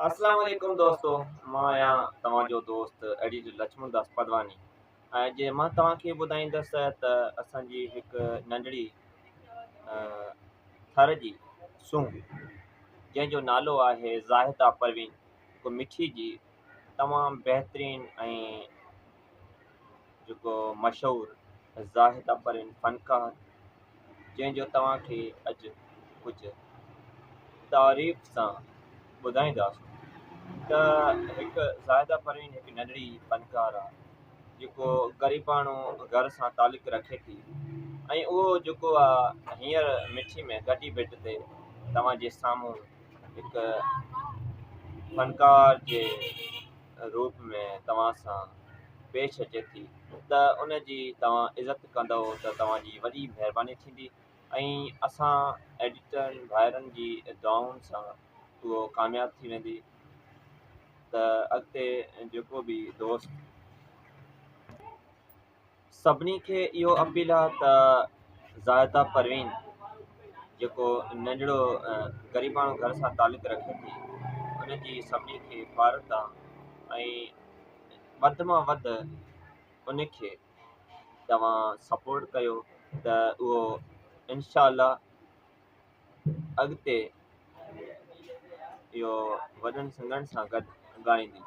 اسلام عليڪم دوستو مان آهيان توهان جو دوست ايڊيٽر لڇمڻ داس پدواني ۽ اڄ مان توهان کي ٻڌائيندس ته اسان جي هڪ ننڍڙي ٿر جي سونهن جنهن جو نالو آهي زاهده پروين جيڪو مٺي جي تمام بهترين ۽ جيڪو مشهور زاهده پروين فنڪار جنهن جو توهان کي اڄ ڪجهه تعريف سان ٻڌائينداسون ته هڪ زاهده پروين هڪ ننڍڙي فنڪار آهي جيڪو غريباڻو گهر سان تعلق رکي ٿي ۽ اهو جيڪو آهي هينئر مٺي ۾ گڊي بيٽ تي توهان جي سامهون هڪ فنڪار جي روپ ۾ توهان سان پيش اچي ٿي ته ان جي توهان عزت ڪندؤ ته توهان جي وڏي مهرباني ٿيندي ۽ اسان ايڊيٽرن ڀائرن جي دعائن سان اهو ڪامياب ٿي ويندي ته اڳتي جيڪو به دوست سڀني کي اهو اپيل آ ته زاهده پروين جيڪو ننڍڙو غريباڻو گهر سان تعلق رکي ٿي ان جي سڀني کي پارت آ ۽ وڌ مان وڌ ان کي توهان سپورٽ ڪيو ته اهو انشاء الله اڳتي اهو وڏن سنگن سان گڏ ڳائيندي.